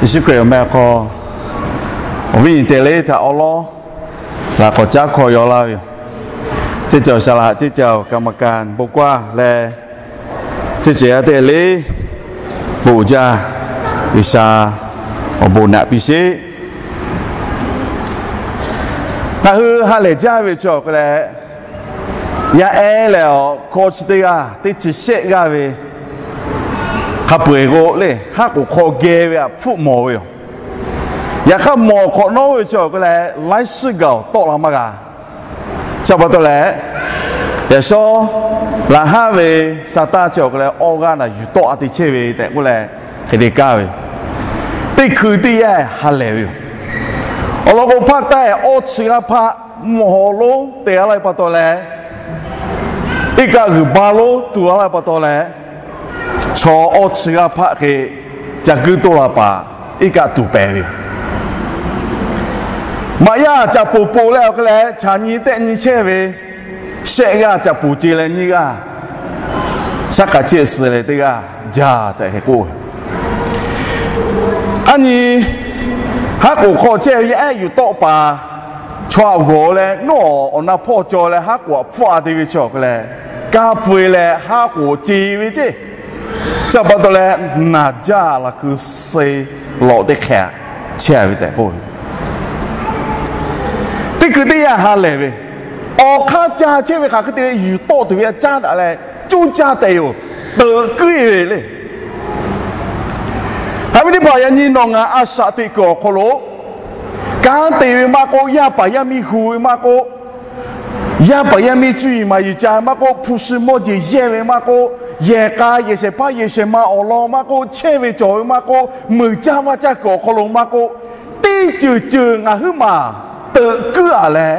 Yeˍsuˆ Hkriꞈ awˬ meh awˬ hk'aw, awˬ viˉ nyi teˇ g'aˇ le htaꞈ awˉ lawˉ laꞈ k'awꞈ caˉ hkawˇ yaw laˇ ve yoˬ. Ceˇ cawˬ saˍ laꞈ, ceˇ cawˬ กรรมการ bon g'aˇ leh, ceˇ cawˬ yaˇ teˇ g'aˇ le, bon jaˇ, G'uiˬsha awˬ bon naꞈ piˇ sheˍ. Ngaˬ hui ha lehˬ jaˇ ve chaw k'o leh, yaˇ ehˉ leh awˬ hkawˇ chi teˇ g'aˇ teˇ chi shehˆ g'aˇ ve hk'a peu-eˬ k'o le, haˉ k'oˍ hk'aw geh ve aꞈ hpfuhˆ mawˬ ve yoˬ. Yaꞈ hk'aˇ mawˬ hk'awꞈ nawˉ ve chaw k'o leh, laiˉ suhˉ gaˬ awˬ tawˆ la maˇ g'a. Chi pa taw leh, yaꞈ shawˉ laꞈ haˉ ve Saˍtanˍ chi awˬ hk'e leh awˇ g'aˇ naˬ yuˬ tawˆ a te chehˇ ve tehꞈ k'oˆ leh, hk'e te kaˇ ve, teˇ hkui teˇ yanˇ ha lehˬ ve yoˬ. Awˬ lawn k'o, hpaˆ taˇ awˇ chi g'aˇ hpaˆ mvuhˇ haw lonˉ te g'a laˇ ve pa taw leh, iˉ kaˆ g'uiˬ ba lonˉ tuˬ g'a laˇ ve pa taw leh, chaw awˇ chi g'aˇ hpaˆ hk'e ca guiˇ toˇ la paˍ iˉ kaˆ tuˬ pehˍ ve yoˬ. Maꞈ yaˇ caꞈ poˍ poˍ leh awˬ hk'e leh chaꞈ nyi tehˆ nyi chehˇ ve, shehˆ g'aˇ caꞈ poˍ ce leh nyiˇ g'aˇ shaˉ hk'aˬ chehˇ suh leh teˇ g'aˇ jaˇ tehꞈ hk'e k'oˆ ve. A nyi, haˉ k'oˍ hk'aw chehˇ ve yaˇ ehˉ yuˬ tawˆ paˍ chaw aꞈ g'awˬ leh nawˉ awˬ na hpawˇ cawˬ leh haˉ k'oˍ aꞈ hpfuhˆ a te ve chaw hk'e leh, ka peu-eˬ leh haˉ k'oˍ ce ve ceˇ. Chi pa taw leh, naˬ jaˇ laˬ kuiˬ suh lawꞈ teˇ hk'e chehˇ ve tehꞈ k'oˆ ve. Teˇ hkui teˇ yanˇ ha lehˬ ve, awˬ hk'aˇ ca chehˇ ve hk'aˬ hk'e te leh yuˬ tawˆ tuˬ ve a caˉ daꞈ leh, coˇ caˇ tehꞈ yoˬ, teuꞈ kuiˉ ve le. Haꞈ ve teˇ hpaˍ, yaꞈ nyi nawˬ ngaˬ a shaꞈ teꞈ kuiˬ awˬ hk'aw lo, kanˉ te ve maˇ k'oˆ, yaˇ paˍ yaˇ miˇ hu ve maˇ k'oˆ, yaˇ paˍ yaˇ miˇ cuˇ yiˍ maˍ yiˍ ca ve maˇ k'oˆ, hpu shi mawˇ jeˬ yehˇ ve maˇ k'oˆ, yehˬ k'a yehˬ shehˍ hpaˇ yehˬ shehˍ ma awˬ lawn maˇ k'oˆ, chehˇ ve cawˬ ve maˇ k'oˆ, muiˬ caˇ vaˇ caˇ kuiˬ awˬ hk'aw lo maˇ k'oˆ, teˇ ceuˬ ceuˬ ngaˬ huiˉ maˬ teuꞈ kuiˉ a leh,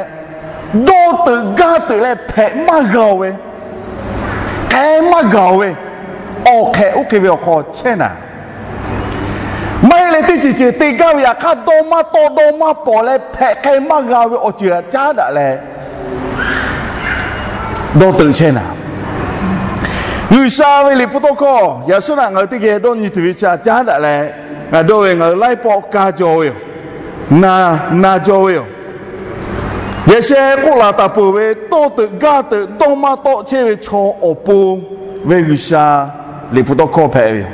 dawˇ teuꞈ gaˇ teuꞈ leh hpehꞈ maˇ g'a-o ve, k'ai maˇ g'a-o ve, awˬ hk'ehꞈ oˇ hk'e ve awˬ hk'aw chehˇ naˍ. Maˇ heˆ leh teˇ ceuˬ ceuˬ te gaˇ ve yaꞈ hk'aˇ, dawˇ maˇ tawˆ dawˇ maˇ pawˍ leh hpehꞈ k'ai maˇ g'a ve awˬ ceuˬ a caˉ daꞈ leh dawˇ teuꞈ chehˇ naˍ. G'uiˬsha ve liꞈ hpu tawˇ hkawˇ yaꞈ shawˉ naꞈ ngaˬ hui teˇ geh dawˇ nyi tuˬ ve chi a caˉ daꞈ leh, ngaˬ dawˇ ve ngaˬ hui laiˉ pawˆ ka jaw ve yoˬ. Na, na jaw ve yoˬ. Yaꞈ sheh k'oˆ laˬ taˍ peuˬ ve, tawˇ teuꞈ gaˇ teuꞈ dawˇ maˇ tawˆ chehˇ ve chaw awˬ pon ve G'uiˬsha liꞈ hpu tawˇ hkawˇ hpehꞈ ve yoˬ.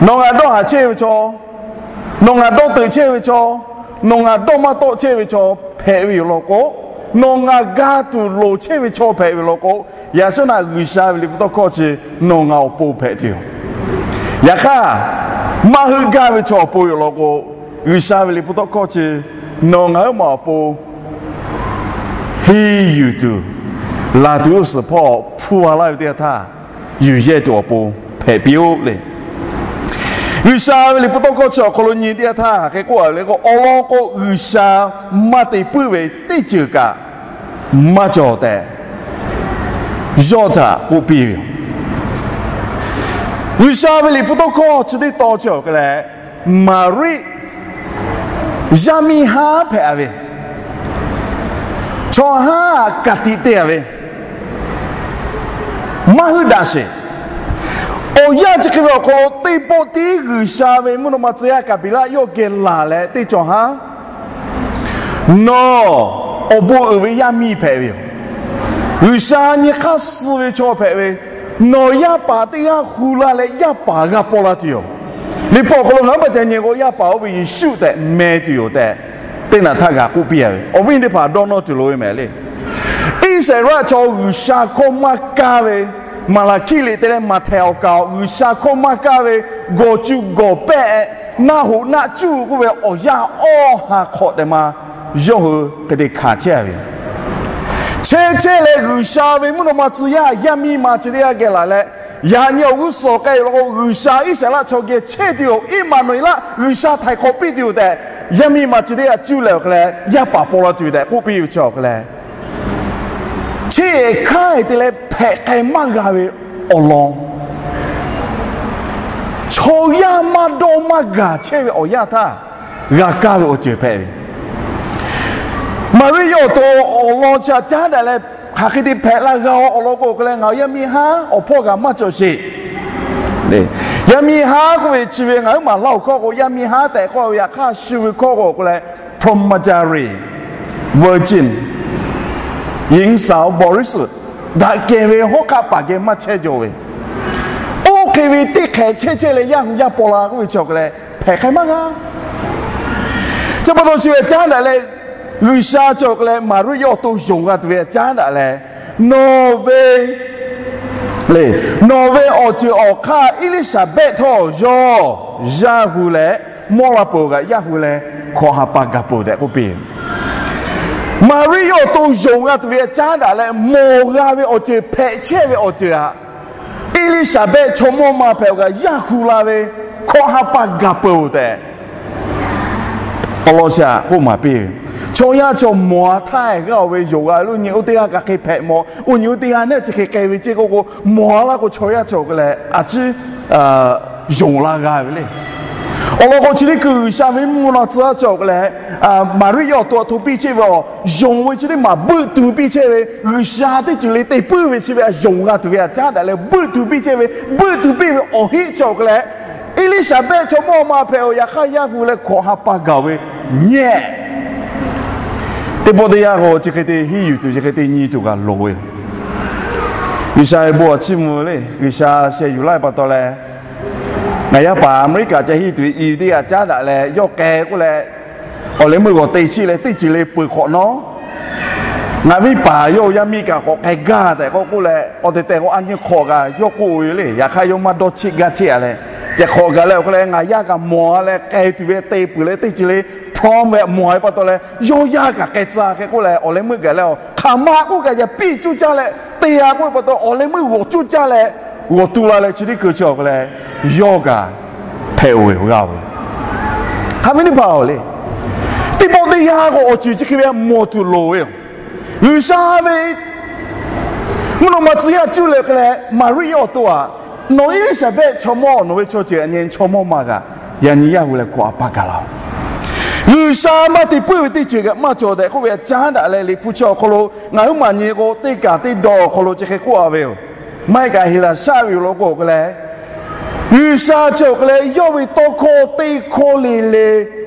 Nawˬ ngaˬ dawˇ haˍ chehˇ ve chaw, nawˬ ngaˬ dawˇ teuꞈ chehˇ ve chaw, nawˬ ngaˬ dawˇ maˇ tawˆ chehˇ ve chaw hpehꞈ ve yoˬ law k'o, nawˬ ngaˬ ga tuˬ loˍ chehˇ ve chaw hpehꞈ ve law k'o, yaꞈ shawˉ naꞈ G'uiˬsha ve liꞈ hpu tawˇ hkawˇ chi nawˬ ngaˬ awˬ pon hpehꞈ tuˬ yoˬ. Yaꞈ hk'aˇ, maˇ heuˆ gaˇ ve chaw awˬ pon yoˬ law k'o, G'uiˬsha ve liꞈ hpu tawˇ hkawˇ chi nawˬ ngaˬ huiˉ maˬ awˬ pon henˇ yuˬ tuˬ, laˬ tuˬ uˉ suhˍ hpawˇ hpu a laˇ ve teˇ yanˇ htaˇ, yuˬ yehˇ tuˬ awˬ pon hpehꞈ piˇ-oˆ le. G'uiˬsha ve liꞈ hpu tawˇ hkawˇ chi awˬ hk'aw lo nyi teˇ yanˇ htaˇ hk'aˬ hk'e k'oˆ a ve le k'o, awˬ lawn k'o, G'uiˬsha maˇ te puiˉ ve teˇ ceuˬ kaꞈ maˇ cawˬ tehꞈ, yawˇ htaꞈ k'oˆ piˇ ve yoˬ. G'uiˬsha ve liꞈ hpu tawˇ hkawˇ chi teˇ tawn chi awˬ hk'e leh, Maˍriˆ yaˇ miˇ haˉ hpehꞈ a ve, chaw haˉ kaꞈ tiꞈ te a ve, maˇ heuˆ daꞈ sheˍ. Awˬ yanˇ chi hk'e ve awˬ hk'aw lo teˇ pawˆ tiˉ G'uiˬsha ve mvuhˇ naw ma tcuh yaˇ kaˍ piˍlaˆ yawˇ geh laˬ leh teˇ cawˬ haˉ, nawˬ awˬ bon uiˍ ve yaˇ miˇ hpehꞈ ve yoˬ. G'uiˬsha nyi hk'aˇ suh ve chaw hpehꞈ ve, nawˬ yaˇ paˍ teˇ g'aˇ hu laˇ leh yaˇ paˍ g'a paw la tuˬ yoˬ. Liꞈ hpu awˬ hk'aw lo ngaˬ hui maˇ ca nyi k'o, yaˇ paˍ oˇ ve Yeˍsuˆ tehꞈ meh tuˬ yoˬ tehꞈ, teˇ naꞈ htaˇ g'a k'oˆ piˇ a ve, awˬ viˉ teˇ hpaˍ dawˇ nawˇ tuˬ loˍ ve mehˍ le. Iˉsaˍreˍlaˆ chaw G'uiˬsha hkawˇ maˇ kaˇ ve, Maˍlaˍhkiˆ liꞈ te leh Maꞈhtehˍ awˬ kaˍ awˬ G'uiˬsha hkawˇ maˇ kaˇ ve, gawˬ cuˇ gawˬ pehˆ, naˆ hoꞈ naˆ cuˇ k'oˆ ve awˬ yanˇ awˇ ha hk'awꞈ tehꞈ ma, yawˇ hui hk'e te hkanˍ chehˇ a ve yoˬ. Chehˇ chehˇ leh G'uiˬsha ve mvuhˇ naw ma tcuh yaˇ yaˇ miˇ ma chi teˇ g'aˇ geh laˬ leh, yaꞈ nyi awˬ g'uˇ suhˍ k'ai law k'o, G'uiˬsha Iˉsaˍreˍlaˆ chaw geh chehˇ tuˬ yoˬ. Iˉmaˍnoˍeˍlaˆ, G'uiˬsha htaiˍ hk'awꞈ piˇ tuˬ yoˬ tehꞈ, yaˇ miˇ ma chi teˇ g'aˇ cuˇ leh awˬ hk'e leh yaˇ paˍ paw la tuˬ yoˬ tehꞈ k'oˆ piˇ ve chi awˬ hk'e leh, chi hk'aˇ te leh hpehꞈ k'ai maˇ g'a ve awˬ lawn, chaw yaˇ maˇ dawˇ maˇ gaˬ chehˇ ve awˬ yanˇ htaˇ g'a kaˇ ve awˬ ceuˬ hpehꞈ ve. Maˍriˆ yawˇ awˬ to awˬ lawn chi a caˉ daꞈ leh, hk'aˬ hk'e te hpehꞈ la g'a-o awˬ lawn k'o, hk'e leh ngaˬ yaˇ miˇ haˉ awˬ hpawˇ g'a maˇ cawˬ sheˍ le. Yaˇ miˇ haˉ k'oˆ ve chi ve ngaˬ huiˉ maˬ Laˇ huˍ hkawˇ k'o, yaˇ miˇ haˉ tehꞈ k'oˆ ve, yaꞈ hk'aˇ shu ve hkawˇ k'o k'o leh, brahmachari, virgin, หญิงสาวบริสุทธิ์, daꞈ kehˬ ve hawˉ hk'aˆ paˍ geh maˇ chehˇ jaw ve, oˇ hk'e ve teˇ hk'ehꞈ chehˇ chehˇ leh yaˇ hu yaˇ paw la k'oˆ ve chi awˬ hk'e leh hpehꞈ k'ai maˇ g'a. Chi pa taw chi ve caˉ daꞈ leh, G'uiˬsha chi awˬ hk'e leh Maˍriˆ yawˇ awˬ to yonˍ g'a tuˬ ve caˉ daꞈ leh, nawˬ ve le, nawˬ ve awˬ ceuˬ awˬ hk'aˇ Eˇliˇsaˍbehˆ htawˇ yawˇ yaˇ hu leh, mawˇ la peuˬ kaꞈ yaˇ hu leh, hkawꞈ ha pa gaˬ peuˬ tehꞈ k'oˆ piˇ. Maˍriˆ yawˇ awˬ to yonˍ g'a tuˬ ve caˉ daꞈ leh, mawˬ g'a ve awˬ ceuˬ hpehꞈ chehˇ ve awˬ ceuˬ aꞈ, Eˇliˇsaˍbehˆ chaw mawˇ ma hpehꞈ-oˬ kaꞈ yaˇ hu la ve, hkawꞈ ha pa gaˬ peuˬ-oˬ tehꞈ awˬ lawn shaꞈ k'oˆ maˍ piˇ ve. Chaw yaˇ chaw mawˬ-a htaˇ g'aˇ-oˬ ve yonˍ g'a ve, oˇ nyi oˇ teˇ g'aˇ kaꞈ hk'e hpehꞈ mawˬ, oˇ nyi oˇ teˇ g'aˇ neˉ chi hk'e k'ai ve ceˇ k'oˆ k'o, mawˬ-a laˇ k'o chaw yaˇ chaw hk'e leh a ciˉ yonˍ la g'a ve le. Awˬ lawn k'o, chi teˇ hkui G'uiˬsha ve mvuhˇ naw tcuh-a chaw hk'e leh, Maˍriˆ yawˇ awˬ to aꞈ hto piˇ chehˇ ve awˬ yonˍ ve chi teˇ maˬ beuˆ tu piˇ chehˇ ve, G'uiˬsha teˇ ceuˬ le te puiˉ ve chi ve aꞈ yonˍ g'a tuˬ ve aꞈ caˉ daꞈ leh beuˆ tu piˇ chehˇ ve, beuˆ tu piˇ ve awˬ heˆ chaw hk'e leh, Eˇliˇsaˍbehˆ chaw mawˇ ma hpehꞈ-oˬ, yaꞈ hk'aˇ yaˇ hu leh hkawꞈ ha pa gaˬ ve nyehˬ. Teˇ pawˆ teˇ yanˇ k'o, chi hk'e te hiˉ yuˬ tuˬ, chi hk'e te nyi tuˬ kaꞈ loˍ ve. G'uiˬsha ve bon awˬ chiˇ mvuh le, G'uiˬsha sheh yuˬ laˇ ve pa taw leh, ngaˬ yaˇ paˍ America ca hiˉ tuˬ ve i ve teˇ g'aˇ caˉ daꞈ leh yawˇ k'ai k'oˆ leh, awˬ leh meuˇ g'awˬ te chiˆ leh teˇ ceuˬ le peuˬ hk'awꞈ nawˉ, ngaˬ viˉ paˍ yawˇ yaˇ miˇ kaꞈ k'awꞈ k'ai gaˇ tehꞈ k'oˆ k'oˆ leh, awˬ tehˬ tehˬ k'o a nyi hk'awꞈ kaꞈ yawˇ k'oˆ ve le. Yaꞈ hk'aˇ yawˇ maˇ dawˇ cheˆ gaˇ cheˆ-a leh, ceh hk'awꞈ gaˬ leh awˬ hk'e leh ngaˬ yaˇ kaꞈ mawˬ-a leh k'ai tuˬ ve te peuˬ leh teˇ ceuˬ le hpawˇ ve mawˬ-a ve pa taw leh yawˇ yaˇ kaꞈ k'ai tcuh hk'e k'oˆ leh, awˬ leh meuˇ gaˬ leh-oˬ, hk'aˬ ma k'oˆ kaꞈ yaꞈ piˇ cuˇ caˇ leh te-a k'oˆ ve pa taw, awˬ leh meuˇ g'awˬ cuˇ caˇ leh g'awˬ tu la leh chi teˇ hkui chi awˬ hk'e leh yawˇ kaꞈ hpehꞈ-oˬ ve g'a ve. Haꞈ ve teˇ hpaˍ-oˬ le, teˇ pawˆ teˇ yanˇ k'o awˬ ceuˬ chi hk'e ve mawˬ tuˬ loˍ ve yoˬ. G'uiˬsha ve mvuhˇ naw ma tcuh yaˇ cuˇ leh hk'e leh Maˍriˆ yawˇ awˬ to aꞈ, nawˬ Eˇliˇsaˍbehˆ chaw mawˇ, nawˬ ve chaw ceuˬ aꞈ nyi chaw mawˇ ma g'aꞈ, yaꞈ nyi yaˇ hu leh hkawꞈ ha pa gaˬ la-oˬ. G'uiˬsha maˇ te puiˉ ve teˇ ceuˬ kaꞈ maˇ cawˬ tehꞈ k'oˆ ve aꞈ caˉ daꞈ leh, Liꞈ hpu chi awˬ hk'aw lo ngaˬ huiˉ maˬ nyi k'o, teˇ kaꞈ teˇ dawˇ awˬ hk'aw lo chi hk'e k'oˆ-a ve yoˬ. Maˇ heˆ kaꞈ Heˍlaˍsaˆ ve awˬ lawn k'o hk'e leh, G'uiˬsha chi awˬ hk'e leh yawˇ ve tawˇ hkawˇ teˇ hkawˇ le le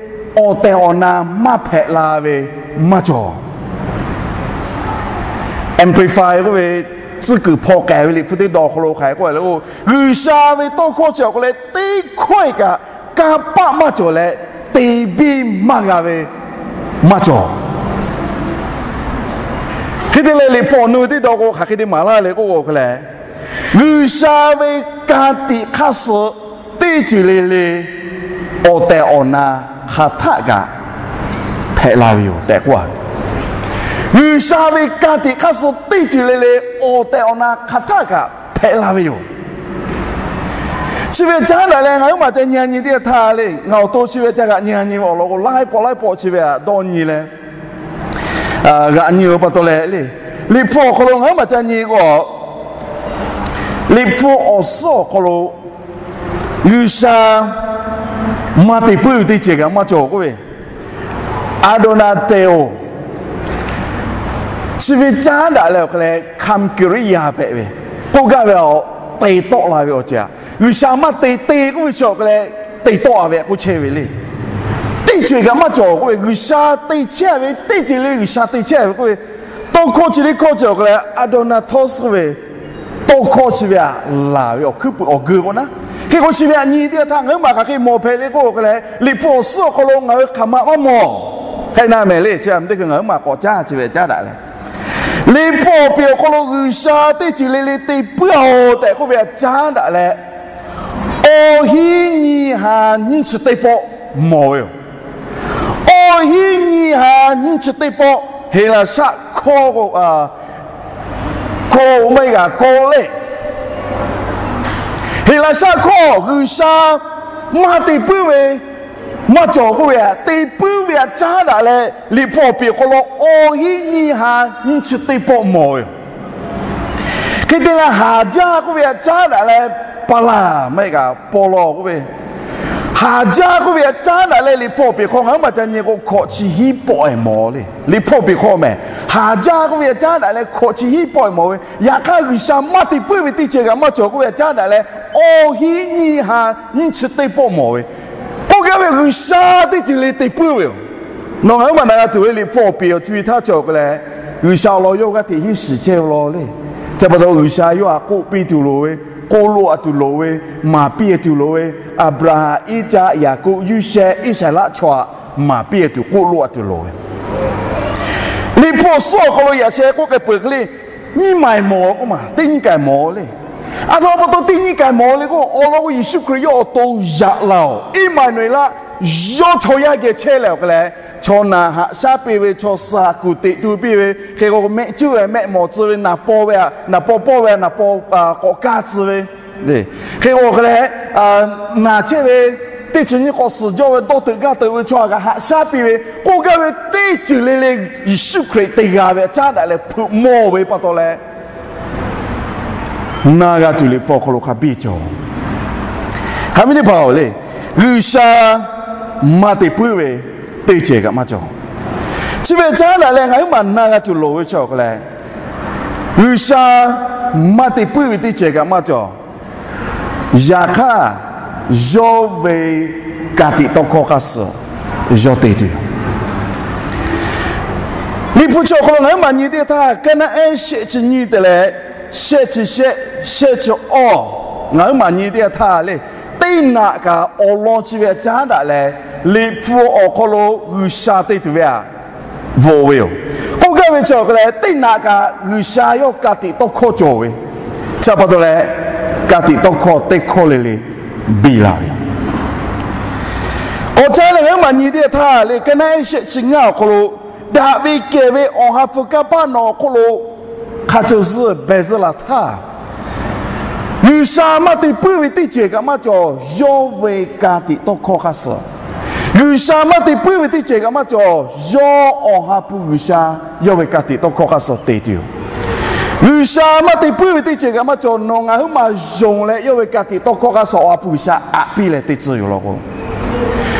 awˬ tehˬ awˬ na maˇ hpehꞈ la ve maˇ cawˬ. Amplify k'oˆ ve tcuhˉ kuiˬ hpaw k'ai ve Liꞈ hpu teˇ dawˇ awˬ hk'aw lo hk'aˬ hk'e k'oˆ-a le k'o, G'uiˬsha ve tawˇ hkawˇ chi awˬ hk'e leh teˇ hkawˇ-e kaꞈ kanˇ paˆ maˇ cawˬ leh te biˇ maˇ g'a ve maˇ cawˬ. Hk'e te leh Liꞈ hpu awˬ nu teˇ dawˇ k'o hk'aˬ hk'e te maˍ laˇ le k'oˆ k'o hk'e leh, G'uiˬsha ve ka tiꞈ hk'aˇ suh teˇ ceuˬ le le awˬ tehˬ awˬ na hk'aˬ htaˆ kaꞈ hpehꞈ la ve yoˬ tehꞈ k'oˆ-a. G'uiˬsha ve ka tiꞈ hk'aˇ suh teˇ ceuˬ le le awˬ tehˬ awˬ na hk'aˬ htaˆ kaꞈ hpehꞈ la ve yoˬ. Chi ve caˉ daꞈ leh ngaˬ huiˉ maˬ ca nyi-a nyi teˇ htaˇ le, ngaˬ awˬ to chi ve ca g'aꞈ nyi-a nyi ve awˬ lawn k'o, laiˉ pawˆ laiˉ pawˆ chi ve aꞈ dawˇ nyi leh g'aꞈ nyi ve pa taw leh le, Liꞈ hpu awˬ hk'aw lo ngaˬ huiˉ maˬ ca nyi k'o, Liꞈ hpu awˬ suhˉ awˬ hk'aw lo G'uiˬsha maˇ te puiˉ ve teˇ ceuˬ kaꞈ maˇ cawˬ k'oˆ ve, adonateo, chi ve caˉ daꞈ leh awˬ hk'e leh คำกริยา hpehꞈ ve, k'oˆ gaˇ ve a, te tawˆ la ve awˬ ceuˬ aꞈ. G'uiˬsha maˇ te te k'oˆ ve chi awˬ hk'e leh te tawˆ-a ve k'oˆ chehˇ ve le. Teˇ ceuˬ kaꞈ maˇ cawˬ k'oˆ ve, G'uiˬsha te chehˇ ve teˇ ceuˬ le, G'uiˬsha te chehˇ ve k'oˆ ve, tawˇ hkawˇ chi teˇ hkawˇ chi awˬ hk'e leh adonatōs k'oˆ ve, tawˇ hkawˇ chi ve aꞈ laˬ ve awˬ hkuiˉ puiˍ awˬ geu k'o naˉ. Hk'e k'o chi ve aꞈ nyi teˇ htaˇ ngaˬ huiˉ maˬ hk'aˬ hk'e mawˬ hpehꞈ le k'oˆ k'o hk'e leh, Liꞈ hpu awˬ suhˉ awˬ hk'aw lo ngaˬ hui hk'aˬ ma maˇ mawˬ. Hk'e na mehˍ le, chi ve teˇ hkui ngaˬ huiˉ maˬ k'awꞈ caˉ chi ve caˉ daꞈ leh, Liꞈ hpu awˬ piˍ awˬ hk'aw lo G'uiˬsha teˇ ceuˬ le le te puiˉ-oˬ tehꞈ k'oˆ ve aꞈ caˉ daꞈ leh, awˬ hinˉ nyiˇ ha nyiˇ chi teˇ pawˆ mawˬ ve yoˬ. Awˬ hinˉ nyiˇ ha nyiˇ chi teˇ pawˆ Heˍlaˍsaˆ hkawˇ k'o, hkawˇ maˇ heˆ kaꞈ kawˆ le. Heˍlaˍsaˆ hkawˇ G'uiˬsha maˇ te puiˉ ve maˇ cawˬ k'oˆ ve aꞈ, te puiˉ ve aꞈ caˉ daꞈ leh Liꞈ hpu awˬ piˍ awˬ hk'aw lo awˬ hinˉ nyiˇ ha nyiˇ chi teˇ pawˆ mawˬ ve yoˬ. Hk'e te leh haˍ jaˇ k'oˆ ve aꞈ caˉ daꞈ leh, paˍ laˬ maˇ heˆ kaꞈ paw law k'oˆ ve, Haˍ jaˇ k'oˆ ve a caˉ daꞈ leh Liꞈ hpu awˬ peˍ hk'aw ngaˬ huiˉ maˬ ca nyi k'o, hkawꞈ chi hiˉ pawˆ-e mawˬ le. Liꞈ hpu awˬ peˍ hk'aw mehˍ, haˍ jaˇ k'oˆ ve a caˉ daꞈ leh hkawꞈ chi hiˉ pawˆ-e mawˬ ve. Yaꞈ hk'aˇ, G'uiˬsha maˇ te puiˉ ve teˇ ceuˬ kaꞈ maˇ cawˬ k'oˆ ve a caˉ daꞈ leh, awˬ hiˉ nyiˇ ha nyiˇ chi teˇ pawˆ mawˬ ve. K'oˆ gaˇ ve G'uiˬsha teˇ ceuˬ le te puiˉ ve yoˬ. Nawˬ ngaˬ huiˉ maˬ na g'a tuˬ ve Liꞈ hpu awˬ peˍ awˬ co-e htaˇ cawˬ k'o leh, G'uiˬsha awˬ lawn yawˇ g'aˇ hteꞈ hiˉ shiˍ chehˇ ve law le. Chi pa taw G'uiˬsha yawˇ htaꞈ k'oˆ piˇ tuˬ loˍ ve, k'oˆ loˆ-a tuˬ loˍ ve, maˍ piˇ-e tuˬ loˍ ve, Aˍbraˍhanˍ, Iˉcaˆ, Yaˍkoˆ, Yuˇshehˆ, Iˉsaˍreˍlaˆ chaw htaꞈ maˍ piˇ-e tuˬ k'oˆ loˆ-a tuˬ loˍ ve. Liꞈ hpu awˬ suhˉ awˬ hk'aw lo yaꞈ sheh k'oˆ k'ai peuˬ hk'e le, nyiˇ maiˍ mawˬ k'oˆ maˬ teˇ nyiˇ kaiˍ mawˬ le. A htoꞈ ma pa taw teˇ nyiˇ kaiˍ mawˬ le k'o, awˬ lawn k'o Yeˍsuˆ Hkriꞈ yawˇ awˬ to yaꞈ la-oˬ, Iˉmaˍnuˍeˍlaˆ, yawˇ chaw yaˇ geh chehˇ leh awˬ hk'e leh, chaw naˬ haꞈ shaˉ piˇ ve, chaw suh kuˬ teꞈ tu piˇ ve, hk'e k'o mehˆ cuˉ ve mehˆ mawˬ tcuh ve, naˍ paw ve, naˍ paw pawˇ ve, naˍ paw k'awꞈ kaˇ tcuh ve, hk'e k'o awˬ hk'e leh, naˬ chehˇ ve teˇ ceuˬ nyiˇ k'awꞈ suhˍ jawˇ ve dawˇ teuꞈ gaˇ teuꞈ ve chaw htaꞈ kaꞈ haꞈ shaˉ piˇ ve, k'oˆ gaˇ ve teˇ ceuˬ le le Yeˍsuˆ Hkriꞈ te g'a ve a caˉ daꞈ leh hpeuꞈ mawˇ ve pa taw leh, na g'a tuˬ Liꞈ hpu awˬ hk'aw lo hk'a biˇ cawˬ. Haꞈ ve teˇ hpaˍ-oˬ le, G'uiˬsha maˇ te puiˉ ve teˇ ceuˬ kaꞈ maˇ cawˬ. Chi ve caˉ daꞈ leh ngaˬ huiˉ maˬ na g'a tuˬ loˍ ve chi awˬ hk'e leh, G'uiˬsha maˇ te puiˉ ve teˇ ceuˬ kaꞈ maˇ cawˬ. Yaꞈ hk'aˇ, yawˇ ve ka tiꞈ tawˇ hkawˇ hk'a suhˍ yawˇ te tuˬ yoˬ. Liꞈ hpu chi awˬ hk'aw lo ngaˬ huiˉ maˬ nyi teˇ htaˇ, Kaˉnaˆ ehˉ shehˆ chi nyiˇ te leh shehˆ chi shehˆ, shehˆ chi awˇ, ngaˬ huiˉ maˬ nyi teˇ htaˇ le, teˇ naꞈ kaꞈ awˬ lawn chi ve a caˉ daꞈ leh, Liꞈ hpu awˬ hk'aw lo G'uiˬsha te tuˬ ve aꞈ bvuhꞈ ve yoˬ. K'oˆ gaˇ ve chi awˬ hk'e leh, teˇ naꞈ kaꞈ G'uiˬsha yawˇ ka tiꞈ tawˇ hkawˇ cawˬ ve, chi pa taw leh, ka tiꞈ tawˇ hkawˇ teˇ hkawˇ le le biˇ la ve yoˬ. K'awꞈ caˉ leh ngaˬ huiˉ maˬ nyi teˇ htaˇ le, Kaˉnaˆ ehˉ shehˆ chi ngaˇ awˬ hk'aw lo, daꞈ ve kehˬ ve Awˬ ha hpu kanˇ paˆ nawˬ awˬ hk'oˆ lo hk'a caw zuhˇ beh zuhˇ la htaˇ, G'uiˬsha maˇ te puiˉ ve teˇ ceuˬ kaꞈ maˇ cawˬ, yawˇ ve ka tiꞈ tawˇ hkawˇ hk'a suhˍ. G'uiˬsha maˇ te puiˉ ve teˇ ceuˬ kaꞈ maˇ cawˬ, yawˇ Awˬ ha hpu G'uiˬsha yawˇ ve ka tiꞈ tawˇ hkawˇ hk'a suhˍ te tuˬ yoˬ. G'uiˬsha maˇ te puiˉ ve teˇ ceuˬ kaꞈ maˇ cawˬ, nawˬ ngaˬ huiˉ maˬ yonˍ leh yawˇ ve ka tiꞈ tawˇ hkawˇ hk'a suhˍ Awˬ ha hpu G'uiˬsha aꞈ piˇ leh te tcuh yoˬ law k'o,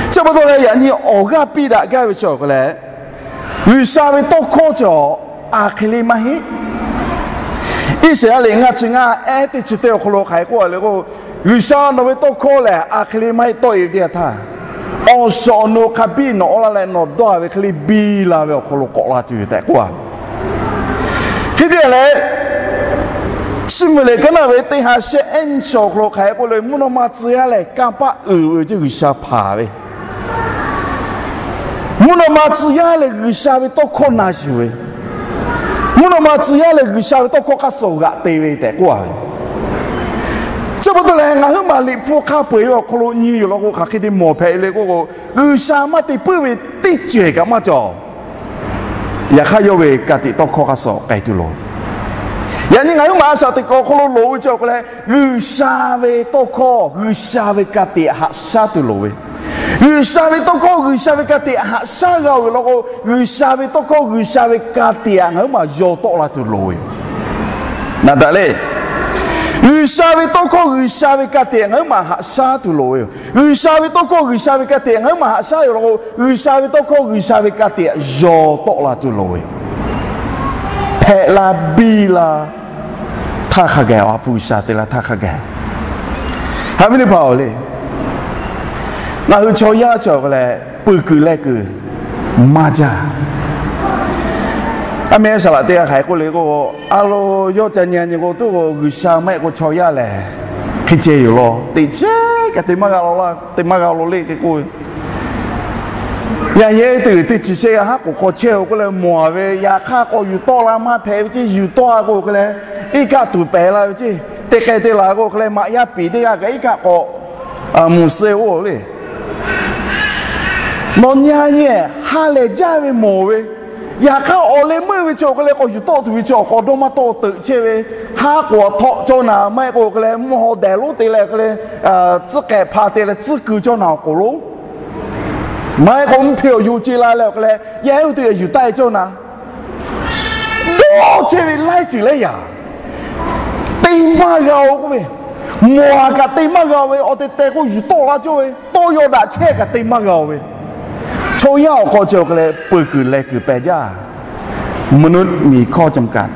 chi pa taw leh yaꞈ nyi awˬ g'aˇ piˇ daꞈ gaˇ ve chi awˬ hk'e leh, G'uiˬsha ve tawˇ hkawˇ cawˬ, a hk'e le maˇ heˆ. Iˉsaˍreˍlaˆ ngaˇ chi ngaˇ ehˉ teˇ chi teˇ awˬ hk'aw lo hk'aˬ hk'e k'oˆ a le k'o, G'uiˬsha nawˬ ve tawˇ hkawˇ lehˬ a hk'e le maˇ heˆ tawˆ-e ve teˇ yanˇ htaˇ, awˬ shawˍ awˬ nu hk'a biˇ nawˬ awˬ laˇ leh nawˬ dawˇ-a ve hk'e le biˇ la ve awˬ hk'aw lo k'awꞈ la tuˬ yoˬ tehꞈ k'oˆ a. Hk'e te leh, Chiˇ mvuh liꞈ kaˉ naˆ ve teˇ ha shehˆ ehˉ nyiˇ chi awˬ hk'aw lo hk'aˬ hk'e k'oˆ le, mvuhˇ naw ma tcuh yaˇ lehˬ kanˇ paˆ uiˍ ve awˬ ceuˬ G'uiˬsha hpanˍ ve, mvuhˇ naw ma tcuh yaˇ lehˬ G'uiˬsha ve tawˇ hkawˇ na yuˬ ve, mvuhˇ naw ma tcuh yaˇ lehˬ G'uiˬsha ve tawˇ hkawˇ hk'a suhˍ g'aꞈ te ve tehꞈ k'oˆ a ve. Chi pa taw leh ngaˬ huiˉ maˬ Liꞈ hpu hk'a peu-eˬ ve awˬ hk'aw lo nyi yuˬ law k'o, hk'aˬ hk'e te mawˬ hpehꞈ le k'oˆ k'o, G'uiˬsha maˇ te puiˉ ve teˇ ceuˬ kaꞈ maˇ cawˬ. Yaꞈ hk'aˇ yawˇ ve ka tiꞈ tawˇ hkawˇ hk'a suhˍ k'ai tuˬ loˍ. Yaꞈ nyi ngaˬ huiˉ maˬ a shaꞈ teꞈ kuiˬ awˬ hk'aw lo loˍ ve chi awˬ hk'aw leh, G'uiˬsha ve tawˇ hkawˇ, G'uiˬsha ve ka tiꞈ haꞈ shaˉ tuˬ loˍ ve, G'uiˬsha ve tawˇ hkawˇ G'uiˬsha ve ka tiꞈ haꞈ shaˉ g'a-oˬ ve law k'o, G'uiˬsha ve tawˇ hkawˇ G'uiˬsha ve ka tiꞈ ngaˬ huiˉ maˬ yaw tawˆ la tuˬ loˍ ve. Naˍ daꞈ le. G'uiˬsha ve tawˇ hkawˇ G'uiˬsha ve ka tiꞈ ngaˬ huiˉ maˬ haꞈ shaˉ tuˬ loˍ ve yoˬ. G'uiˬsha ve tawˇ hkawˇ G'uiˬsha ve ka tiꞈ ngaˬ huiˉ maˬ haꞈ shaˉ yoˬ law k'o, G'uiˬsha ve tawˇ hkawˇ G'uiˬsha ve ka tiꞈ yaw tawˆ la tuˬ loˍ ve yoˬ. Hpehꞈ la biˇ la htaˇ hk'a gaˬ, Awˬ ha hpu G'uiˬsha te la htaˇ hk'a gaˬ. Haꞈ ve teˇ hpaˍ-oˬ le, ngaˬ hui chaw yaˇ cawˬ k'o leh, pui kuiˬ leh kuiˬ maˇ jaˇ. A meh saˍ laꞈ teˇ g'aˇ hk'aˬ hk'e k'oˆ le k'o, a lo yawˇ ca nyi nyi k'o, tuˉ k'o G'uiˬsha maˇ heˆ k'o chaw yaˇ lehˬ hk'e ceh yoˬ law, teꞈ chehˇ kaꞈ te maˇ g'a law laˇ, te maˇ g'a law le hk'e k'oˆ ve. Yaꞈ nyi teˇ g'uiˬ teˇ chi shehˆ g'aˇ haˉ k'oˍ hk'aw chehˇ o k'oˆ leh mawˬ ve, yaꞈ hk'aˇ k'awꞈ yuˬ tawˆ la maˇ hpehꞈ ve ceˇ, yuˬ tawˆ a k'o hk'e leh, iˉ kaˆ tuˍ pehˍ la ve ceˇ, teˇ k'ai te la k'o hk'e leh maꞈ yaˇ piˍ teˇ g'aˇ kaꞈ iˉ kaˆ k'awꞈ muˬ suh-e oˬ le. Nawˬ nyi nyi ha lehˬ jaˇ ve mawˬ ve, yaꞈ hk'aˇ awˬ leh meuˇ ve chi awˬ hk'e leh k'awꞈ yuˬ tawˆ tuˬ ve chi awˬ hk'aw dawˇ maˇ tawˆ teuꞈ chehˇ ve, haˉ k'oˍ awˬ htawˆ cawˇ naˍ maˇ heˆ k'o hk'e leh mvuhˇ haw dehˬ lonˉ te leh hk'e leh, tcuhˉ k'ehꞈ hpa te leh tcuhˉ keu cawˇ naˍ awˬ k'oˍ lonˉ, maˇ heˆ k'o mvuhˇ hpe awˬ yuˬ ce la leh awˬ hk'e leh yaˇ ehˉ oˇ teˇ g'aˇ yuˬ taˆ-e cawˇ naˍ. Dawˇ chehˇ ve laiˉ ceuˬ laiˉ yaꞈ te maˇ g'a-oˬ k'oˆ ve, mawˬ a kaꞈ te maˇ g'a ve awˬ tehˬ tehˬ k'o yuˬ tawˆ la cawˇ ve yawˇ daꞈ chehˇ kaꞈ te maˇ g'a-oˬ ve, chaw yaˇ awˬ hk'aw cawˬ k'ai leh peuˬ kuiˬ leh kuiˬ peh jaˇ. Mvuhˇ naw miˬ hkawˇ cawˬ kaꞈ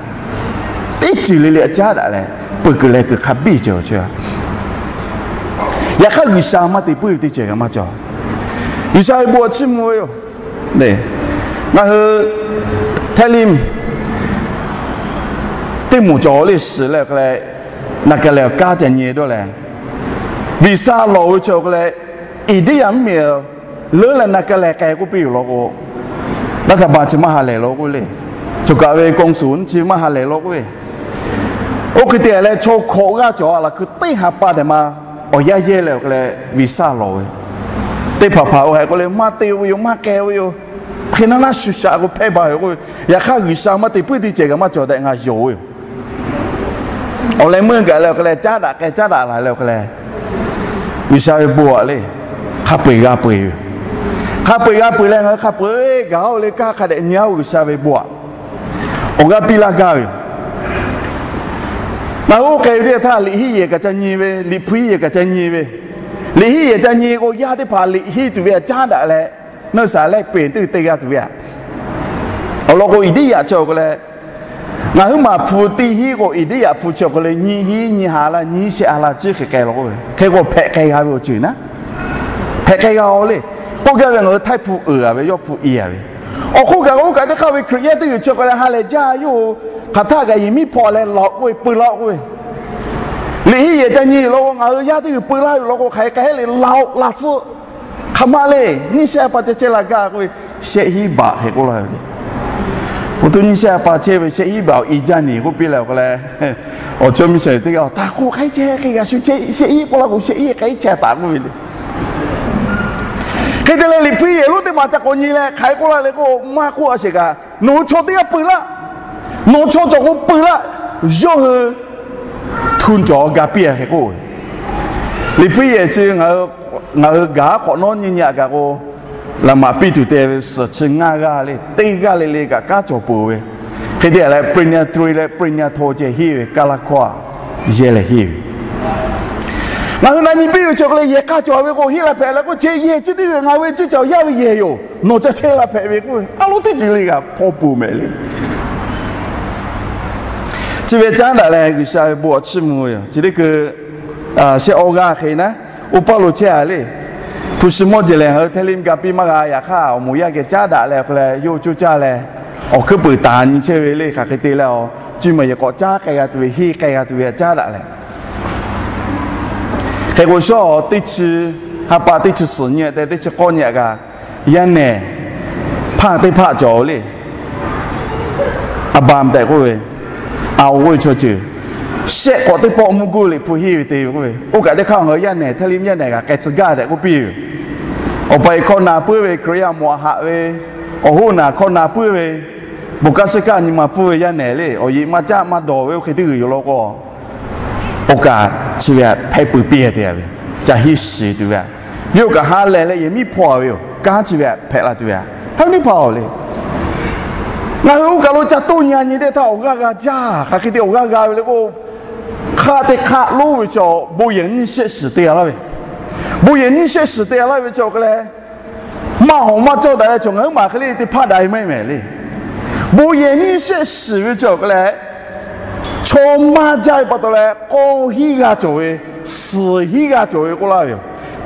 teˇ ceuˬ le le a caˉ daꞈ leh peuˬ kuiˬ leh kuiˬ hk'a biˇ cawˬ chehˇ a. Yaꞈ hk'aˇ G'uiˬsha maˇ te puiˉ ve teˇ ceuˬ kaꞈ maˇ cawˬ. G'uiˬsha ve bon awˬ chiˇ mvuh ve yoˬ. Ngaˬ hui Htaiˇ Limˇ teˇ moˍ cawˬ le shiˍ leh k'ai leh, naˬ ka lehˬ awˬ kanˉ ca nyi dawˇ leh, viꞈ saˇ lawˬ ve cawˬ k'ai leh, India mvuhˇmiˬ leuˉ leh naˬ ka lehˬ k'ai k'oˆ piˇ yoˬ law k'o, รัฐบาล chi maˇ ha lehˬ law k'oˆ ve le. Choˬ kaꞈ ve กงสุล chi maˇ ha lehˬ law k'oˆ ve. Oˇ hk'e te leh chaw hkawꞈ g'aˇ cawˬ a laˬ hkui teˇ ha pa tehꞈ ma awˬ yanˇ yehˇ leh k'ai leh viꞈ saˇ lawˬ ve, teˇ hpaˍ hpaˍ oˇ hk'e k'oˆ leh maˇ te ve yoˬ, maˇ k'ai ve yoˬ, hk'e naˉ naˉ shuˍ shaꞈ k'o hpehˇ baˬ ve k'oˆ ve. Yaꞈ hk'aˇ G'uiˬsha maˇ te puiˉ teˇ ceuˬ kaꞈ maˇ cawˬ tehꞈ ngaˬ yonˍ ve yoˬ. Awˬ leh meuˇ gaˬ leh awˬ hk'e leh caˉ daꞈ k'ai caˉ daꞈ la leh awˬ hk'e leh, G'uiˬsha ve bon aꞈ le, hk'a peu-eˬ g'a peu-eˬ ve, hk'a peu-eˬ g'a peu-eˬ leh ngaˬ hui hk'a peu-eˬ gaˬ-oˬ le, kanˇ hk'a dehꞈ nyi-a-oˬ G'uiˬsha ve bon aꞈ. Awˬ g'aˇ piˇ laˇ gaˇ ve yoˬ. Ngaˬ hui oˇ k'ai ve teˇ htaˇ liꞈ hiˉ yehˬ kaꞈ ca nyi ve, liꞈ hpu hiˉ yehˬ kaꞈ ca nyi ve, liꞈ hiˉ yehˬ ca nyi k'o yaˇ teˇ hpaˍ liꞈ hiˉ tuˬ ve aꞈ caˉ daꞈ leh, naˆ saˍ lehˆ peˍ teˇ te g'a tuˬ ve aꞈ. Awˬ lawn k'o India cawˬ k'ai leh, ngaˬ huiˉ maˬ hpu teˇ hiˉ k'o India hpu cawˬ k'ai leh nyiˇ hiˉ nyiˇ ha laˇ nyiˇ hiˉ shehˆ ha laˇ ciˉ hk'e k'ai law k'oˆ ve, hk'e k'o hpehꞈ k'ai g'a ve awˬ ceuˬ naˉ, hpehꞈ k'ai g'a-oˬ le. K'oˆ gaˇ ve ngaˬ hui Htaiˇ hpu uiˍ-a ve, yawˇ hpu i-a ve, awˬ hk'oˆ kaꞈ oˇ kaꞈ teˇ hk'aˇ ve Hkriꞈ yaˇ teˇ g'uiˬ cawˬ k'ai leh ha lehˬ jaˇ yoˬ. Hk'aˬ htaˆ kaꞈ yehˬ miˉ hpawˇ leh laꞈ k'oˆ ve, peu laꞈ k'oˆ ve, liꞈ hiˉ yehˬ ca nyi law k'o ngaˬ hui yaˇ teˇ g'uiˬ peu laˇ ve law k'o hk'aˬ hk'e hk'e le laꞈ-oˆ laꞈ tcuhˆ. Hk'aˬ ma le, nyiˇ shehˆ pa ceh chehˇ la gaˇ k'oˆ ve, shehˆ hiˉ baꞈ hk'e k'oˆ laˇ ve le. Pon tuˉ nyiˇ shehˆ pa chehˇ ve shehˆ hiˉ baꞈ awˬ i jaˇ nyi k'oˆ piˇ leh awˬ hk'e leh, awˬ chawˇ miˇ shehˍ teˇ g'aˇ taˍ k'o hk'e chehˇ hk'e g'a shu chehˇ shehˆ hiˉ k'oˆ laˇ k'o shehˆ hiˉ hk'e chehˇ taˍ k'oˆ ve le. Hk'e te leh liꞈ hpu yehˬ lonˉ teˇ maˬ ca k'awꞈ nyi leh hk'aˬ hk'e k'oˆ laˇ le k'o maˇ k'oˆ a sheˍ kaꞈ, nawˬ hui chaw teˇ g'aˇ peu laˇ, nawˬ hui chaw cawˬ k'o peu laˇ, yawˇ hui htu cawˬ ga piˇ-a hk'e k'oˆ ve. Liꞈ hpu yehˬ chi ngaˬ hui gaˬ-a hk'awꞈ nawˉ nyiˇ nyi-a kaꞈ k'o, laꞈ maꞈ piˇ tuˬ te ve suhˍ chi ngaˇ g'aˇ le, teˇ g'aˇ le le kaꞈ kanˉ cawˬ peuˬ ve. Hk'e te leh ปริญญาตรี leh ปริญญาโท ceh henˇ ve kaˇ laˇ hkawˇ-a yehˇ leh henˇ ve. Ngaˬ hui na nyi piˇ ve cawˬ k'ai leh yehˬ k'aˇ cawˬ ve k'o henˇ la hpehꞈ leh k'oˆ ce, yehˬ chi teˇ g'aˇ ngaˬ ve ceˇ caˬ yaˇ ve yehˬ yoˬ, nawˬ ca chehˇ la hpehꞈ ve k'oˆ ve, a lo teˇ ceuˬ le kaꞈ hpawˇ peuˬ mehˍ le. Chi ve caˉ daꞈ leh G'uiˬsha ve bon awˬ chiˇ mvuh ve yoˬ. Chi teˇ hkui shehˆ awˇ g'aˇ hk'e naˉ, oˇ paˇ lo chehˇ-a le. Hpu shi mawˇ jeˬ lehˬ ngaˬ hui Htaiˇ Limˇ ga piˇ maˇ g'a. Yaꞈ hk'aˇ awˬ moˍ yaˇ geh caˉ daꞈ leh awˬ hk'e leh yawˇ hui coˇ caˇ leh, awˬ hkuiˉ puiˍ taˍ nyi chehˇ ve le. Hk'aˬ hk'e te leh a, cuˇ yiˍ maˬ yehˬ k'awꞈ caˉ k'ai g'a tuˬ ve, henˇ k'ai g'a tuˬ ve caˉ daꞈ leh, hk'e k'o shawˉ teˇ chi, ha pa teˇ chi suhˍ nyi-a tehꞈ teˇ chi k'awˇ nyi-a kaꞈ, yaˇ nehˬ hpaˇ teˇ hpaˇ cawˬ le. A bam tehꞈ k'oˆ ve, a o k'oˆ ve chaw ceuˬ, shehˆ k'awꞈ teˇ pawˆ mvuhˇ guˇ liꞈ hpu henˇ ve te ve k'oˆ ve. Oˇ kaꞈ teˇ hk'aˇ ngaˬ hui yaˇ nehˬ Htaiˇ Limˇ yaˇ nehˬ kaꞈ k'ai tcuh gaˇ tehꞈ k'oˆ piˇ ve yoˬ. Awˬ pa e hkawˇ na puiˉ ve, Hkriꞈ yaˇ mawꞈ haꞈ ve, awˬ hoˉ naˬ hkawˇ na puiˉ ve, bon kaˇ shiˉ kaˇ nyi ma pfuhˇ ve yaˇ nehˬ le, awˬ yeꞈ maˇ caˆ maˇ dawˬ ve oˇ hk'e teˇ g'uiˬ yoˬ law k'o, oˇ kaꞈ chi ve hpehꞈ peuˬ piˇ te-a ve, ca henˇ shiˍ tuˬ ve, yawˇ kaꞈ ha lehˬ leh yehˬ miˉ hpawˇ-a ve yoˬ. Kanˉ chi ve hpehꞈ la tuˬ ve, ha ve teˇ hpaˍ-oˬ le. Ngaˬ hui oˇ kaˬ lo ca toˇ nyi-a nyi teˇ htaˇ awˬ g'aˇ g'a jaˇ. Hk'aˬ hk'e te awˬ g'aˇ g'a ve le k'o, hk'aˆ teˇ hk'aˆ lonˉ ve chaw bon yehˬ nyiˇ shehˆ shiˍ te-a laˇ ve, bon yehˬ nyiˇ shehˆ shiˍ te-a laˇ ve chaw hk'e leh, maˇ hawˍ maˇ cawˇ daꞈ leh chaw ngaˬ huiˉ maˬ hk'e le teˇ hpaˇ daꞈ e maˇ heˆ mehˍ le. Bon yehˬ nyiˇ shehˆ shiˍ ve chaw hk'e leh, chaw maˇ jaˇ ve pa taw leh k'awˇ hiˉ g'aˇ cawˬ ve, suhˍ hiˉ g'aˇ cawˬ ve k'oˆ laˇ ve yoˬ.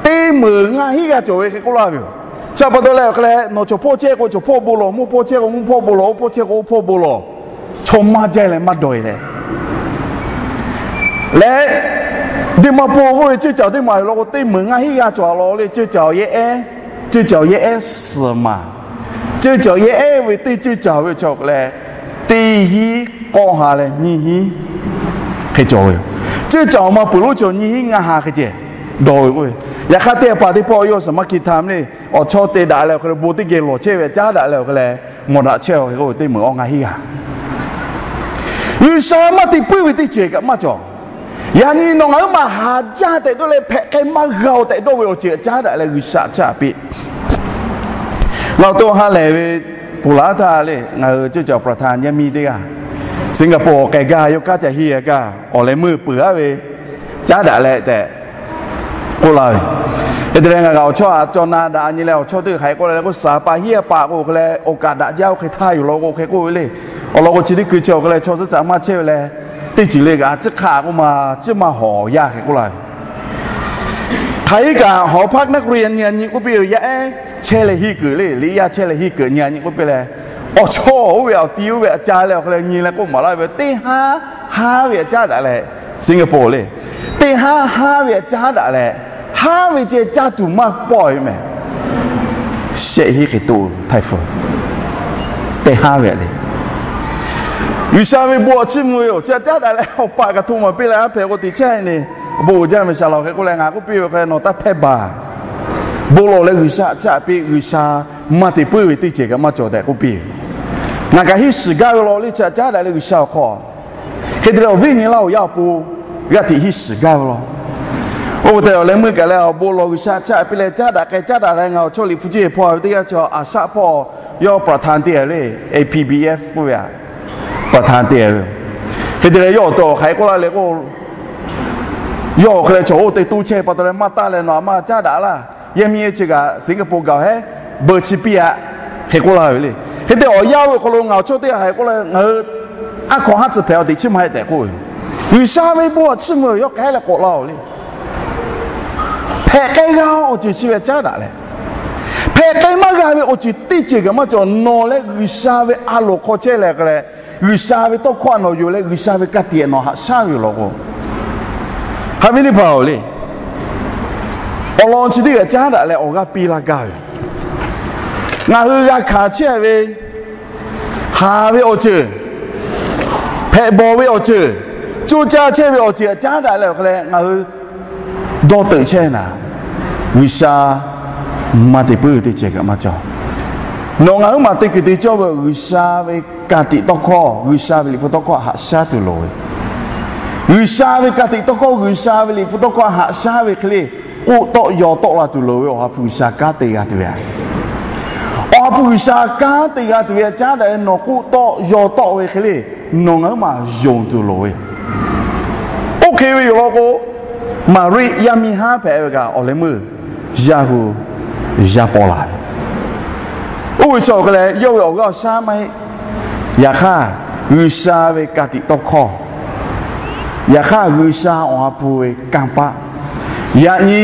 Teˇ meunˍ ngaˇ hiˉ g'aˇ cawˬ ve hk'e k'oˆ laˇ ve yoˬ. Chi pa taw leh awˬ hk'e leh nawˬ chaw hpawˇ chehˇ k'o chaw hpawˇ bon lawˬ, mvuhˇ hpawˇ chehˇ k'o mvuhˇ hpawˇ bon lawˬ, oˇ hpawˇ chehˇ k'o oˇ hpawˇ bon lawˬ, chaw maˇ jaˇ leh maˇ dawˬ e leh, leh, deˇ maˇ pon k'oˆ ve ceuˇ caˬ teˇ maˬ yoˬ law k'o teˇ meunˍ ngaˇ hiˉ g'aˇ cawˬ a law le. Ceuˇ caˬ yehˬ ehˉ, ceuˇ caˬ yehˬ ehˉ suhˍ maˬ, ceuˇ caˬ yehˬ ehˉ ve teˇ ceuˇ caˬ ve chaw hk'e leh, teˇ hiˉ k'awˇ ha leh nyiˇ hiˉ hk'e cawˬ ve yoˬ. Ceuˇ caˬ awˬ ma peuˬ lonˉ cawˬ nyiˇ hiˉ ngaˇ ha hk'e ceh dawˬ ve k'oˆ ve. Yaꞈ hk'aˇ teˇ hpaˍ teˇ pawˆ yawˇ saˍ maˇ hki htaˇ meh le, awˬ chawˇ te daꞈ leh awˬ hk'e leh bon teˇ geh lawˬ chehˇ ve caˉ daꞈ leh awˬ hk'e leh, mawˬ daꞈ chehˇ awˬ hk'e k'oˆ ve teˇ meunˍ awˇ ngaˇ hiˉ g'aˇ G'uiˬsha maˇ te puiˉ ve teˇ ceuˬ kaꞈ maˇ cawˬ. Yaꞈ nyi nawˬ ngaˬ huiˉ maˬ haˍ jaˇ tehꞈ dawˇ leh hpehꞈ k'ai maˇ g'a-oˬ tehꞈ dawˇ ve awˬ ceuˬ caˉ daꞈ leh G'uiˬsha caˇ piˇ. Ngaˬ awˬ to ha lehˬ ve ponˬ laˬ htaˇ le, ngaˬ hui ceuˇ caˬ ประธาน yaˇ miˇ teˇ g'aˇ Singapore k'ai gaˇ yawˇ kanˉ ca henˇ-a gaˇ awˬ leh meuˇ peuˬ-a ve caˉ daꞈ leh tehꞈ k'oˆ laˇ ve. Hk'e te leh ngaˬ kaꞈ awˬ chawˇ a cawˬ na daꞈ nyi leh awˬ chawˇ teˇ hk'aˬ hk'e k'oˆ leh k'o, saˍ paˍ hiˉ a paˍ k'o hk'e leh awˬ kaꞈ daꞈ jaˇ oˇ hk'e htaˇ yoˬ law k'o hk'e k'oˆ ve le. Awˬ lawn k'o chi teˇ hkui chi awˬ hk'e leh chaw suhˉ caꞈ maˇ chehˇ ve leh, teˇ ceuˬ le kaꞈ a ciˉ hk'aˆ k'oˆ ma ciˉ maˇ hawˍ yaˇ hk'e k'oˆ laˇ ve. Hk'aˬ hk'e kaꞈ หอพักนักเรียน nyi a nyi k'oˆ piˇ ve yaˇ ehˉ chehˇ leh hiˇ keunˍ le, liꞈ yaˇ chehˇ leh hiˇ keunˍ nyi a nyi k'oˆ piˇ leh, awˬ chawˇ oˇ ve awˬ ti oˇ ve a ca leh awˬ hk'e leh nyi leh k'oˆ maˍ laˇ ve teˇ haˉ haˉ ve a caˉ daꞈ leh, Singapore le, teˇ haˉ haˉ ve a caˉ daꞈ leh, haˉ ve ceh caˇ tuˬ maˇ pawˆ ve mehˬ. Shehˆ hiˉ hk'e toˆ htaiˇ fu teˇ haˉ ve le. G'uiˬsha ve bon awˬ chiˇ mvuh ve yoˬ. Chi a caˉ daꞈ leh awˬ paˍ kaꞈ hto maˍ piˇ leh, aˉ hpehꞈ k'o teꞈ chehˇ ne, bon uiˍ jaˇ ve shaˍ laˬ hk'e k'oˆ leh ngaˬ k'oˆ piˇ ve hk'e, nawˬ taˇ hpehˇ baˬ. Bon lawˬ leh G'uiˬsha a caˉ piˇ, G'uiˬsha maˇ te puiˉ ve teˇ ceuˬ kaꞈ maˇ cawˬ tehꞈ k'oˆ piˇ. Ngaˬ kaꞈ hiˉ shiˍ gaˇ ve law le, chi a caˉ daꞈ leh G'uiˬsha awˬ hk'aw hk'e te leh awˬ viˉ nyi laˇ awˬ yaˇ awˬ pon g'aˇ hteꞈ hiˉ shiˍ gaˬ ve law. Oˇ ve tehꞈ awˬ leh meuˇ kaꞈ leh awˬ bon lawˬ G'uiˬsha a caˉ piˇ leh caˉ daꞈ k'ai caˉ daꞈ leh ngaˬ awˬ chawˇ liꞈ hpu ceˇ hpaw ve teˇ g'aˇ chi a shaˆ hpawˇ yawˇ ประธาน te ve le, A P B F k'oˆ ve a ประธาน te ve. Hk'e te leh yawˇ awˬ to awˬ hk'aˬ hk'e k'oˆ laˇ le k'o, yawˇ awˬ hk'e leh chaw oˇ te toˇ chehˇ pa taw leh maˇ taˇ leh nawˬ a maˇ caˉ daꞈ laˇ. Yaˇ miˇ ehˉ chi kaꞈ Singapore gaˬ hehˉ beu chi piˇ a hk'e k'oˆ laˇ ve le. Hk'e te awˬ yanˇ ve awˬ hk'aw lo ngaˬ awˬ chawˇ teˇ hk'aˬ hk'e k'oˆ leh ngaˬ hui a hkaw haˉ tcuh hpehꞈ a teꞈ chiˇ maˇ heˆ tehꞈ k'oˆ ve. G'uiˬsha ve bon awˬ chiˇ mvuh yawˇ k'ai leh k'awꞈ laˇ oˬ le. Hpehꞈ k'ai g'a awˬ ceuˬ chi ve caˉ daꞈ leh, hpehꞈ k'ai maˇ g'a ve awˬ ceuˬ teˇ ceuˬ kaꞈ maˇ cawˬ. Nawˬ leh G'uiˬsha ve a loˍ hk'aw chehˇ leh k'ai leh, G'uiˬsha ve tawˇ hkawˇ nawˬ yonˍ leh G'uiˬsha ve ka tiꞈ nawˬ haꞈ shaˉ ve law k'o, haꞈ ve teˇ hpaˍ-oˬ le. Awˬ lawn chi teˇ g'aˇ caˉ daꞈ leh awˬ g'aˇ piˇ laˇ gaˇ ve, ngaˬ hui g'a hkanˍ chehˇ ve haˍ ve awˬ ceuˬ, hpehꞈ bawˬ ve awˬ ceuˬ, coˇ caˇ chehˇ ve awˬ ceuˬ caˉ daꞈ leh awˬ hk'e leh ngaˬ hui dawˇ teuꞈ chehˇ naˍ, G'uiˬsha maˇ te puiˉ ve teˇ ceuˬ kaꞈ maˇ cawˬ. Nawˬ ngaˬ huiˉ maˬ te kuiˬ te cawˇ ve G'uiˬsha ve ka tiꞈ tawˇ hkawˇ, G'uiˬsha ve liꞈ hpu tawˇ hkawˇ haꞈ shaˉ tuˬ loˍ ve. G'uiˬsha ve ka tiꞈ tawˇ hkawˇ, G'uiˬsha ve liꞈ hpu tawˇ hkawˇ haꞈ shaˉ ve hk'e le, k'oˆ tawˆ yaw tawˆ la tuˬ loˍ ve Awˬ ha hpu G'uiˬsha kanˉ te g'a tuˬ ve. Awˬ ha hpu G'uiˬsha kanˉ te g'a tuˬ ve caˉ daꞈ leh nawˬ k'oˆ tawˆ yaw tawˆ ve hk'e le, nawˬ ngaˬ huiˉ maˬ yonˍ tuˬ loˍ ve. Oˇ hk'e ve yoˬ law k'o, Maˍriˆ yaˇ miˇ haˉ hpehꞈ ve kaꞈ awˬ leh meuˇ yaˇ hu yaˇ paw la ve. Oˇ ve chi awˬ hk'e leh yawˇ ve awˬ g'aˇ awˬ shaˉ maˇ heˆ. Yaꞈ hk'aˇ, G'uiˬsha ve ka tiꞈ tawˇ hkawˇ, yaꞈ hk'aˇ G'uiˬsha Awˬ ha hpu ve kanˇ paˆ, yaꞈ nyi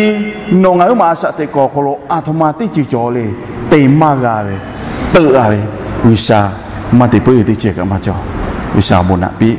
nawˬ ngaˬ huiˉ maˬ a shaꞈ teꞈ kuiˬ awˬ hk'aw lo a htoꞈ ma teˇ ceuˬ cawˬ le, te maˇ g'a ve, teuꞈ g'a ve, G'uiˬsha maˇ te puiˉ ve teˇ ceuˬ kaꞈ maˇ cawˬ. G'uiˬsha awˬ bon naꞈ piˇ.